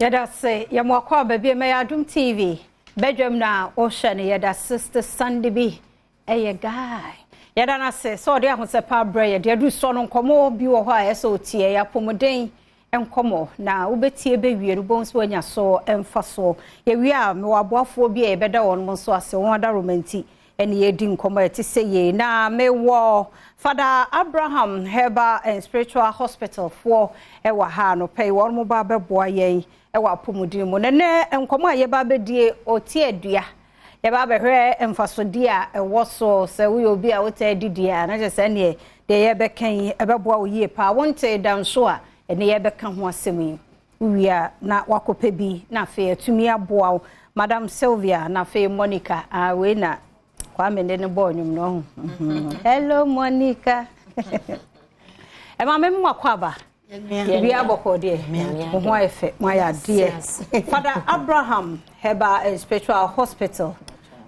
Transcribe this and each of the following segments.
Yɛda ase, yɛma wo akwaaba bio ma yɛ Adom TV. Badwam na wohwɛ no, yɛda Sister Sandy bi ɛyɛ guy. Yɛda no ase sɛ ɔde ahosɛpɛ abrɛ yɛ. Deɛ aduru soɔ no nkɔmmɔ bi wɔ hɔ a ɛsɛ ɔtie, ɛyɛ apɔmuden nkɔmmɔ na wobɛtie bɛwie no wobɛhu sɛ woanya so mfasoɔ. Yɛwie a mewɔ aboafoɔ bi a yɛbɛda wɔn nso ase, wɔn adaworoma nti ɛne yɛredi nkɔmmɔ a ɛte sɛ yei. Na mewɔ Father Abraham Herbal and Spiritual Hospital foɔ wɔ ha anɔpa yi, wɔn ba bɛboa yɛn wɔ apɔmuden mu. Na nnɛ nkɔmmɔ a yɛba abɛdie, ɔte adua. Yɛba abɛhwɛ mfasodeɛ a ɛwɔ so sɛ woyɛ obi a wotaa didi a, na kyerɛ sɛ ɛneɛ deɛ yɛbɛka yi ɛbɛboa wo yie paa. Wontee da nso a, ɛne yɛbɛka ho asɛm yi. Wowie a na wakɔpɛ bi na afei atumi aboa wo. Madam Sylvia na afei Monica, ah, wei na Kwame ne ne bɔɔ nnwom no ɔho. Hello Monica. Ɛma me mma kɔ aba. Biribi abɔkɔ deɛ. Mo ho ayɛ fɛ, mo ayɛ adeɛ. Father Abraham Herbal and Spiritual Hospital.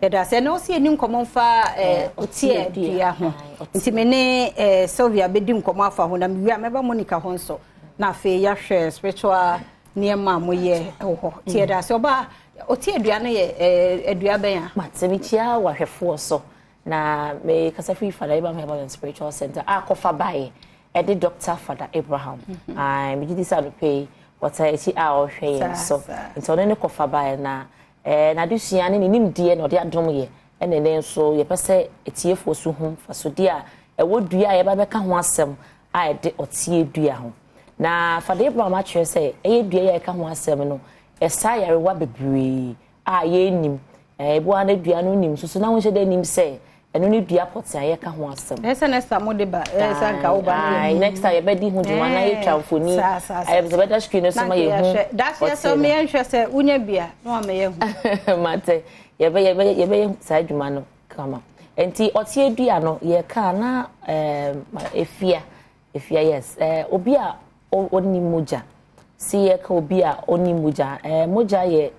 Yɛda ase. Ɛnna ɔsi yɛni nkɔmɔ nfa ɔti dua ho. Nti me ne Sylvia bɛdi nkɔmɔ afa ho na mewie a mɛba Monica ho nso. Na afei yɛahwɛ spiritual nneɛma a moyɛ wɔ hɔ. Nti yɛda ase. Ɔbaa ɔti adua no yɛ adua bɛn a? Mate, mekyia wahwɛfoɔ so na mekasa firi Father Abraham Herbal and Spiritual Center a kɔfa baeɛ ɛde Dr. Father Abraham. Megye di sɛ anɔpa yi wɔtaa akyi a ɔrehwɛ yɛn so. Nti ɔno ne kɔfa baeɛ na n'adesua ne ne nimdeɛ na ɔde adom yɛ. Ɛna ɛnɛ nso yɛpɛ sɛ atiefoɔ so hu mfasodeɛ a ɛwɔ dua a yɛba bɛka ho asɛm a ɛde ɔteɛ dua ho. Na Father Abraham akyerɛ sɛ ɛyɛ dua yi a yɛka ho asɛm no, ɛsa yarewa bebree a yɛnnim. Ebi wɔ ha na dua no nim nso so na wonhyɛ da nim sɛ ɛno ne dua pɔtee a yɛka ho asɛm. Ɛyɛ sɛ next time wode ba, ɛyɛ sɛ anka woba no yɛ. Next time yɛbɛdi ho dwuma na yɛtwa mfoni. Ayɛ sɛ bɛda screen no so ma yɛhu. Daakye sɛ yɛnhwɛ sɛ wonya bi a na wama yɛahu. Mate, yɛbɛyɛ yɛbɛyɛ saa adwuma no kama. Nti ɔteɛ dua no yɛka na efia efia yes obi a ɔnni mogya. Si yɛka obi a ɔnni mogya, mogya yɛ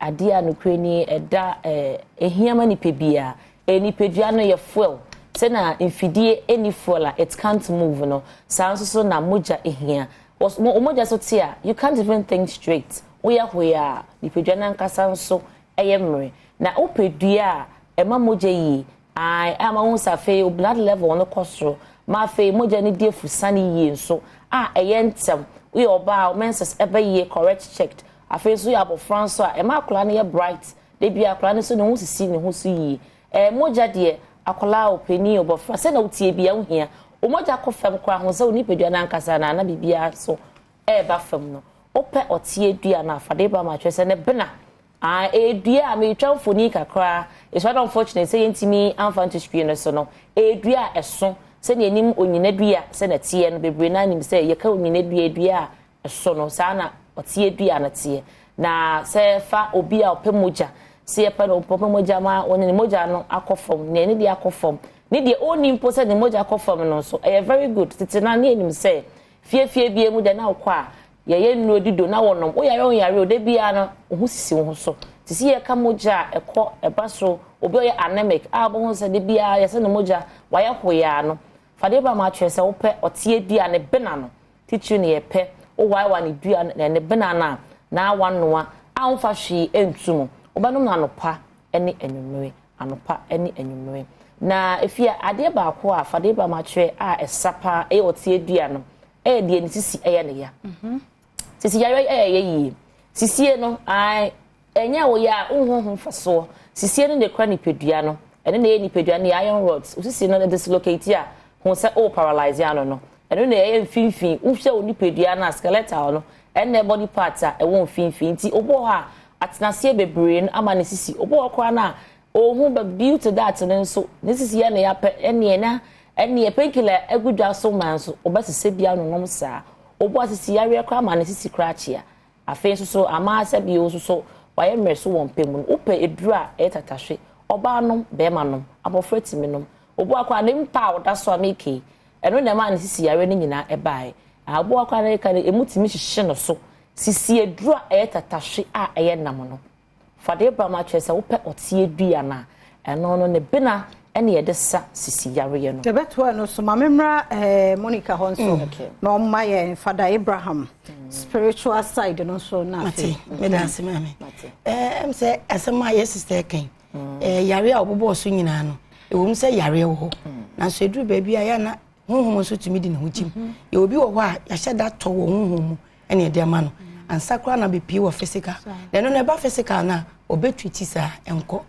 adeɛ a nokorɛ ni ɛda ɛhia ma nipa biara. Ɛyɛ nipadua no yɛ fuel. Sɛnea mfidie ɛnni fuel a it can't move no, saa nso so na mogya ɛhia. Wo mogya so te a, you can't even think straight. Woyɛ hwee a, nipadua no ankasa nso ɛyɛ mmere. Na wopɛ dua a ɛma mogya yie, ae, a ma wohu sɛ afei wo blood level no kɔ soro, ma afei mogya no di afusane yie nso a ɛyɛ ntɛm. Woyɛ ɔbaa a, wo menses ɛba yie, correct checked. Afei nso woyɛ abɔfra nso a, ɛma akwadaa no yɛ bright. Da biara akwadaa no nso ne ho sisi ne ho so yie. Ɛɛ mogya deɛ, akwadaa o, panin o, bɔfra, sɛdeɛ woteɛ biara wohia. Wo mogya kɔ fam koraa, hu sɛ wo nipadua no ankasa no a na biribiara nso ɛreba fam no. Wopɛ ɔteɛ dua no a, fa de ba ma kyerɛ sɛ ne bena. Ah, ɛyɛ dua a meretwa mfoni kakra. It's rather unfortunate sɛ yɛntumi amfa nto screen no so no. Ɛyɛ dua a ɛso. Sɛdeɛ yɛnim onyina dua sɛdeɛ ɛteɛ no, bebree no ara nim sɛ yɛka onyina dua, dua a ɛso no, saa na ɔteɛ dua no teɛ. Na sɛ fa obi a ɔpɛ mogya, sɛ yɛpɛ no ɔpɛ mogya ma wɔne ne mogya no akɔ fam, nea ne deɛ akɔ fam, ne deɛ ɔnni mpo sɛ ne mogya akɔ fam no nso, ɛyɛ very good. Tete no ara na yɛnim sɛ fiefie biara mu deɛ na wokɔ a, yɛyɛ nnuro dido na wɔnom. Woyare o wonyare o, da biara no wo ho sisi wo ho so. Te sɛ yɛka mogya a ɛkɔ ɛba soro, obi a ɔyɛ anemic a wobɛhu sɛ da biara yɛsɛ ne mogya wayɛ hoyaa no, fa deɛ ba ma akyerɛ sɛ wopɛ ɔteɛ dua ne bena no Titiriw no yɛpɛ, wowaewa ne dua no ne bena no a, na woanoa a womfa hwee nto mu. Wobɛnom no anɔpa ne anwummere, anɔpa ne anwummere. Na efie a, adeɛ baako a Fada Abraham akyerɛ a ɛsa paa yɛ ɔteɛ dua no, ɛyɛ deɛ ne sisi yɛ ne ya. Sisi yareɛ yɛ yɛ yie. Sisie no, ae, Ɛnyɛ wo ya a, wonhu ho mfasoɔ. Sisie no na ɛkura nipadua no. Ɛno na ɛyɛ nipadua no yɛ iron rods. Wo sisi no dislocate a, hu sɛ wo paralyze ano no. Ɛno na ɛyɛ mfimfini. Wohwɛ wo nipadua no a, skeletal no, ɛno na ɛyɛ body part a ɛwɔ mfimfini. Nti obi wɔ hɔ a, atenaseɛ bebree no ama ne sisi. Obi wɔ hɔ koraa no a, ɔnhu but due to that no nso, ne sisi yɛ no ya pɛ, ɛnneɛ na ɛnneɛ painkiller agu dwa so ma nso, ɔbɛsesa bi anonom saa. Obi wɔ hɔ a, sisi yareɛ koraa ma ne sisi koraa kyea. Afei nso so ama sɛ bio nso so wayɛ mmerɛ so wɔ mpɛ mu no, wopɛ aduro a ɛyɛ tatahwe, ɔbaa nom, barima nom, abɔfra tumi nom. Obi wɔ hɔ koraa ne mpa a ɔda so a meka yi, ɛno na ɛmaa ne sisi yareɛ no nyinaa ɛbaeɛ. Ah, obi wɔ hɔ koraa na ɛka no, ɛmu tumi hyehye no so. Sisi aduro a ɛyɛ tatahwe a ɛyɛ nam no. Fa deɛ ba ma kyerɛ sɛ wopɛ ɔteɛ dua no a, ɛno no ne bena ɛne yɛde sa sisi yareɛ no. Yɛbɛtoa ɛno so. Ma memmra eh, Monica hɔ nso na ɔmma yɛn Fada Abraham. spiritual side no nso na afei. Mate, meda ase maame. Ɛm sɛ asɛm a yɛ sister kan. Mm. Yare a ɔbobɔɔ so nyinaa no, ɛwɔ mu sɛ yareɛ wɔ hɔ. Mm. Nanso ɛduru baabi a yɛ na honhom nso tumi di ne ho kyim. Mm-hmm. Yɛ obi wɔ hɔ a yɛahyɛ da tɔ wɔ honhom mu ɛna ɛde ama no. Mm. Ansa koraa na bɛpie wɔ physical. Na ɛno no ɛba physical no a ɔbɛtwiti saa ɛnkɔ.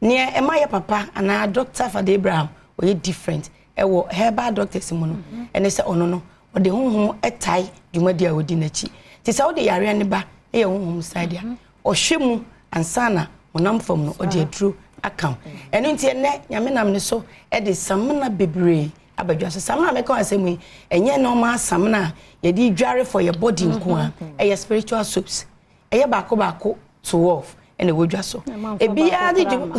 Nea ɛma yɛ papa anaa Doctor Fada Abraham ɔyɛ different ɛwɔ herbal doctors mu no ɛne sɛ ɔno no ɔde honhom ɛtae dwumadi a ɔdi n'akyi. Nti sɛ wode yareɛ no ba ɛyɛ honhom side a ɔhwɛ mu ansa na honam fam no ɔde aduro aka ho. Ɛno nti ɛnɛ Nyame nam ne so ɛde samena bebree aba dwa so. Samena a mɛka ho asɛm yi ɛnyɛ normal samena a yɛde dware for yɛ body nko a, ɛyɛ spiritual soaps. Ɛyɛ baako baako 12 ɛna ɛwɔ dwa so. Ebiara ne dwuma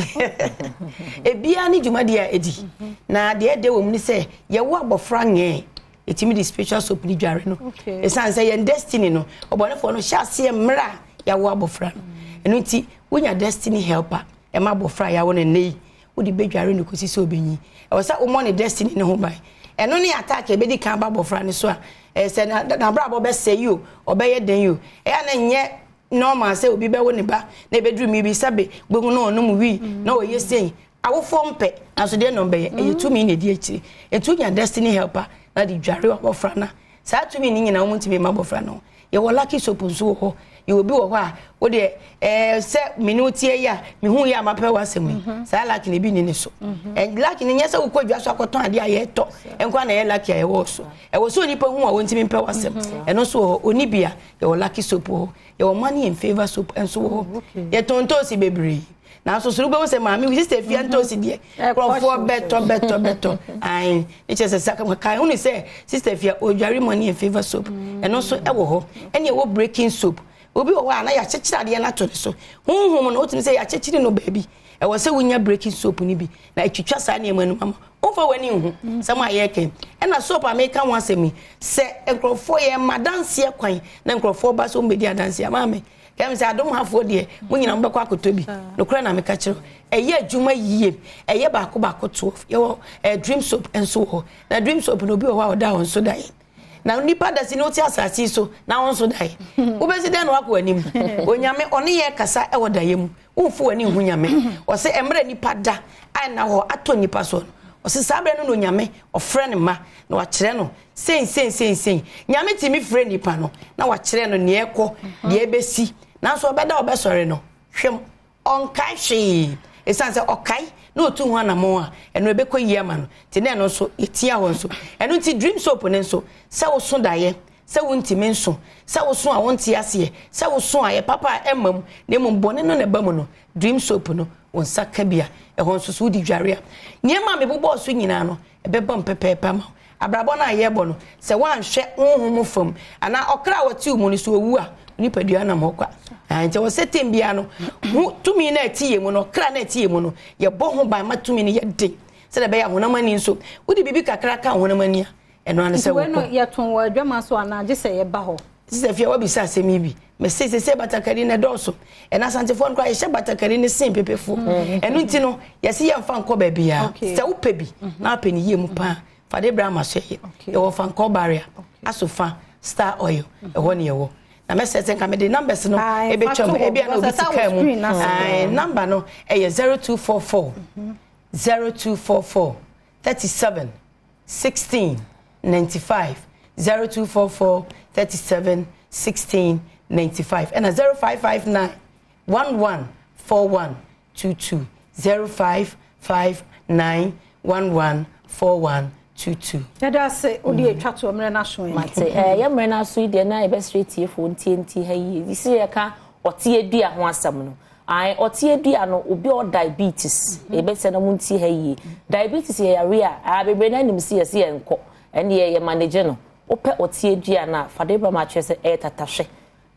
ebiara ne dwumadi a ɛdi. Mhm. Na deɛ ɛde wɔ mu ne sɛ yɛwɔ abɔfra ngɛɛ ɛtumi de spiritual soap ne dware no. Ɛsiane sɛ yɛn destiny no ɔbɔnefoɔ no hyɛ aseɛ mmerɛ a yɛawo abɔfra no. Mm. Ɛno nti wonya destiny helper ɛma abɔfra a yɛawo no nnɛ yi wode bɛdware no kɔsi sɛ ɔbɛnyin. Ɛwɔ sɛ womɔ ne destiny no ho ban. Ɛno ne attack a ɛbɛdi kan aba abɔfra no so a, ɛyɛ sɛ n'abrabɔ bɛsɛe yi o, ɔbɛyɛ dɛn yi o. Ɛyɛ a na ɛnyɛ normal sɛ obi bɛwo ne ba na ɛbɛduru mmere bi sɛbe wobɛhu na ɔnom wii na ɔyɛ sei. Awofoɔ mpɛ, nanso deɛ na ɔmbɛyɛ, ɛyɛ tumi na ɛdi akyire. Ɛnti wonya destiny helper na de dware w'abɔfra no a, saa tumi no nyinaa wɔntumi mma abɔfra no ho. Yɛwɔ lucky soap nso wɔ hɔ. Yɛwɔ bi wɔ hɔ a, wo deɛ ɛɛ sɛ me ne wo tie yi a, mehu yi a mapɛ w'asɛm yi. Mhm. Saa lucky no ebi nni ne so. Mhm. Lucky no nyɛ sɛ wokɔ dwa so akɔtɔn adeɛ a yɛtɔ nko na ɛyɛ lucky a ɛwɔ so. Ɛwɔ sɛ onipa hu a wɔntumi mpɛ w'asɛm. Mhm. Ɛno nso wɔ hɔ. Ɔni bi a, yɛwɔ lucky soap wɔ hɔ. Yɛwɔ money and favour soap nso wɔ hɔ. Oh, Yɛtɔn ntoosi bebree. Nanso soro bɛhu sɛ maame wo sista fia ntoosi deɛ nkurɔfoɔ bɛtɔ bɛtɔ bɛtɔ ae ne kyerɛ sɛ saka kan hunu sɛ sista fia ɔdware money and favour soap ɛno nso ɛwɔ hɔ ɛne ɛwɔ breaking soap obi wɔ hɔ a na yɛakyekyere adeɛ no ato ne so honhom no wotumi sɛ yɛakyekyere no baabi ɛwɔ sɛ wonya breaking soap no bi na ɛtwitwa saa nneɛma no ma womfa w'ani nhu sɛm a yɛreka ɛna soap a meka ho asɛm yi sɛ nkurɔfoɔ yɛ ma adanseɛ kwan na nkurɔfoɔ ba sɛ wɔmbɛdi adanseɛ ama me Kɛm sɛ adom hafoɔ deɛ mo nyina mobɛkɔ akɔtɔ bi. Nokorɛ na meka kyerɛ ɛyɛ adwuma yie. Ɛyɛ baako baako 12. Yɛwɔ eh, dream soap nso wɔ hɔ. Na dream soap no obi wɔ hɔ a ɔda wɔn so daeɛ. Na nipa da si na wote asase yi so na wɔn so daeɛ. Wobɛsi dɛn na wakɔ anim? Onyame ɔne yɛ kasa ɛwɔ daeɛ mu. Womfo w'ani nhu Nyame. Ɔse mmerɛ nipa da a ɛna hɔ atɔ nipa soɔ no, ɔse saa berɛ no na Onyame ɔfrɛ ne mma na wakyerɛ no sei sei sei sei. Nyame tumi frɛ nipa no na wakyerɛ no neɛ ɛkɔ, deɛ ɛbɛsi. Nanso ɔbɛda ɔbɛsɔre no, hwɛm, ɔnkae hwee. Ɛsiane sɛ ɔkae na ɔtu ho anamɔn a, ɛno ɛbɛkɔ yie ama no. Nti na ɛno nso yɛtia hɔ nso. Ɛno nti dream soap no nso, sɛ woso daeɛ, sɛ wontumi nso, sɛ woso a wonte aseɛ, sɛ woso a ɛyɛ papa a ɛmma mu, na mmom bɔne no na ɛba mu no, Dream soap no, wo nsa ka bi a, ɛhɔ nso so wode dware a, nneɛma a mebobɔɔ so nyinaa no, ɛbɛba mu pɛpɛɛpɛ ama wo. Abrabɔ no a yɛrebɔ no, sɛ woanhwɛ honhom fam anaa ɔkra a wɔte wo mu no, sɛ owu a, wo nipadua nam hɔ kwa. Ah, nti ɛwɔ sɛ tem biara no, ho tumi no a ɛte yɛn mu no, ɔkra no a ɛte yɛn mu no, yɛbɔ ho ban ma tumi no yɛ den sɛdeɛ ɛbɛyɛ a honam ani nso, wode biribi kakra ka honam ani a, ɛno ara ne sɛ Nti wei no wokɔ. yɛtɔn wɔ adwama so anaa gye sɛ yɛba hɔ? Sista Fia wabisa asɛm yi bi. Mese sese batakari no ɛdɔɔso. Ɛna Asantefoɔ no koraa yɛhyɛ batakari no sen pepefoɔ. Mm. Ɛno nti no yɛse yɛmfa nkɔ baabiara. Sɛ wopɛ bi mm-hmm. na wapɛ ne yie mu paa fa de bra ama so ɛyɛ. Yɛwɔ Fankɔ barrier, Asofa, Star Oil, ɛhɔ ne yɛwɔ. Na mɛsɛ sɛ nka mede numbers no ɛbɛtwa mu ebia na obi te kaa mu. Number no ɛyɛ 0244 0244 37 16 95 0244 37 16 95 ɛna 0559 11 41 22 0559 11 41 22. Yɛda ase wode atwa toɔ mmerɛ no aso yi. Mate eh, yɛ mmerɛ no aso yi deɛ na yɛbɛsrɛ tiefoɔ ntie ntie ha yie. Sɛ yɛka ɔteɛ dua ho asɛm no, Ae, ɔteɛ dua no, obi a ɔwɔ diabetes, yɛbɛsɛ na montie ha yie. Diabetes yɛ yareɛ a, ah, bebree no anim sɛ yɛse yɛnkɔ, ɛndeɛ yɛ manage no. Wopɛ ɔteɛ dua no a, fa de bra ma akyerɛ sɛ ɛyɛ tatahwe.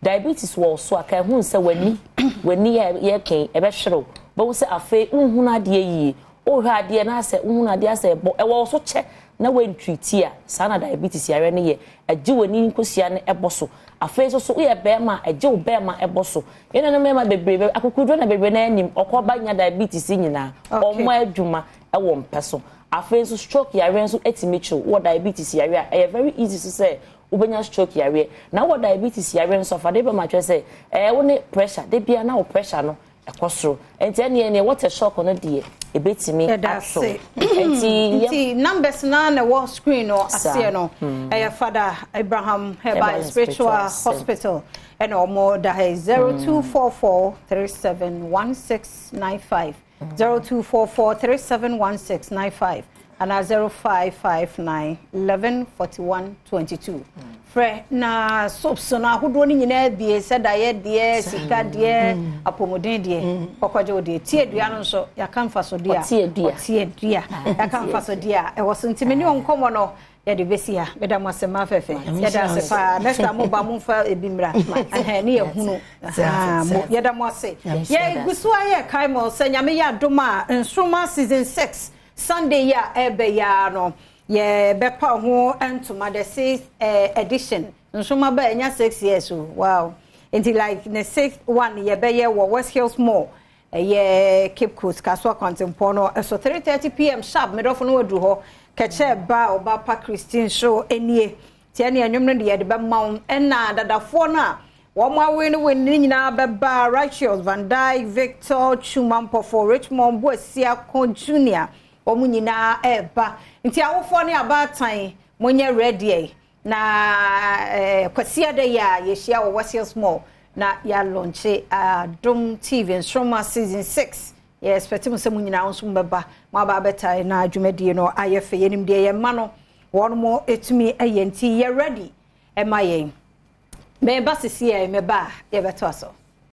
Diabetes wɔ wo so a, ka ɛho sɛ w'ani, w'ani a yɛreka yi, ɛbɛhwere wo. Wobɛhu sɛ afei wonhunu adeɛ yie. Wohwɛ adeɛ na asɛ wohunu adeɛ asɛ ɛbɔ, ɛwɔ wo so kyɛ na woantreati a, saa na diabetes yareɛ no yɛ. Ɛgye w'ani nkosua no bɔ so. Afei nso so woyɛ barima a, ɛgye wo barima bɔ so. Yɛn nuanom mmarima bebree, akokoduro na bebree no ara nim, ɔkɔ ba nya diabetes yi nyinaa, wɔn adwuma wɔ mpɛ so. Afei nso stroke yareɛ nso tumi kye wo. Wowɔ diabetes yareɛ a, ɛyɛ very easy nso sɛ wobɛnya stroke yareɛ. Na wowɔ diabetes yareɛ nso a, fa de bɛma kyerɛ sɛ ɛɛ wo ne pressure, da biara na wo pressure no ɛkɔ soro. Nti ɛneɛ neɛ water shock no deɛ ɛbɛtumi Yɛda ato. ase. Nti yɛ. Nti numbers no ara na ɛwɔ screen no Saa. aseɛ no. Ɛyɛ Father Abraham Herbal Herbal and and Spiritual Spiritual Center. Hospital ɛna wɔn da ha yi. 0244371695. 0244371695 anaa 0559 11 41 22. Frɛ na soaps no ahodoɔ no nyinaa bie sɛ daeɛ deɛ, sika deɛ, apɔmuden deɛ, kɔkɔgye wo deɛ. Tie dua no nso, yɛaka mfasodeɛ a. Ɔte adua. Ɔte adua. Yɛaka mfasodeɛ a ɛwɔ so. Nti me ne wo nkɔmmɔ no yɛde bɛsi ha. Meda mo ase mmaa fɛfɛ. Yɛda ase paa. Next time mo ba momfa ebi mmra. Ɛhɛn, ne yɛhunu. Aha, mo, yɛda mo ase. Yɛgu so a yɛkae mo sɛ Nyame yɛ adom a Nsoromma season 6 Sunday yi a ɛreba yi ara no, yɛbɛpa ho ntoma the sixth eh, edition. Nsoromma ba ɛnya 6 years o. Wow. Nti like ne sixth one yɛbɛyɛ wɔ West Hills Mall. Ɛyɛ Cape Coast Kasoa kwantempɔn no so 3:30 pm sharp medɔfo no waduru hɔ. Kɛkyɛ ba a ɔba pa Christine so nie. Tiɛ ne ɛnwom no deɛ yɛde bɛma wo. Ɛna dadafoɔ no a wɔn awe no win ne nyinaa bɛba Righteous Van Dyke, Victor Chuma Mpɔfo, Richmond Boasiako Junior wɔn nyinaa ɛreba. Nti awofoɔ ne abaatan monyɛ ready na eh, Kwasiada yi a yɛhyia wɔ West Hills Mall na yɛalaunche Adom TV Nsoromma season 6. Yɛ expect mo sɛ mo nyinaa nso mobɛba mo aba abɛtae na dwumadie no ayɛ fɛ. Yɛnim deɛ yɛn mma no wɔn mo ɛtumi ɛyɛ nti yɛ ready ɛma yɛn. Meba sisi ɛ meba a yɛbɛtoa so.